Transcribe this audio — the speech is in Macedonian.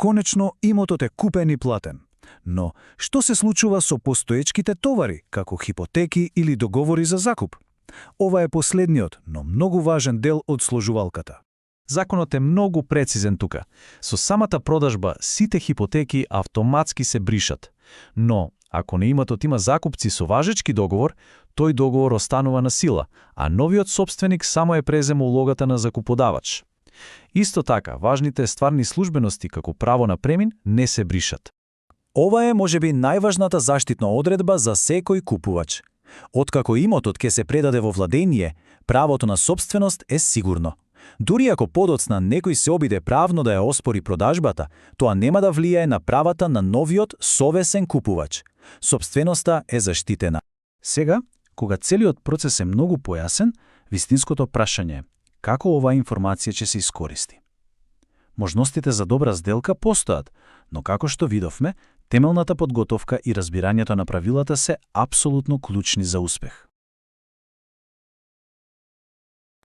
Конечно, имотот е купен и платен. Но, што се случува со постоечките товари, како хипотеки или договори за закуп? Ова е последниот, но многу важен дел од сложувалката. Законот е многу прецизен тука. Со самата продажба, сите хипотеки автоматски се бришат. Но, ако на имотот има закупци со важечки договор, тој договор останува на сила, а новиот собственик само е презема улогата на закуподавач. Исто така, важните стварни службености, како право на премин, не се бришат. Ова е можеби најважната заштитна одредба за секој купувач. Откако имотот ќе се предаде во владење, правото на собственост е сигурно. Дури ако подоцна некој се обиде правно да ја оспори продажбата, тоа нема да влијае на правата на новиот совесен купувач. Собственоста е заштитена. Сега, кога целиот процес е многу појасен, вистинското прашање е како оваа информација ќе се искористи. Можностите за добра сделка постојат, но како што видовме, темелната подготовка и разбирањето на правилата се апсолутно клучни за успех.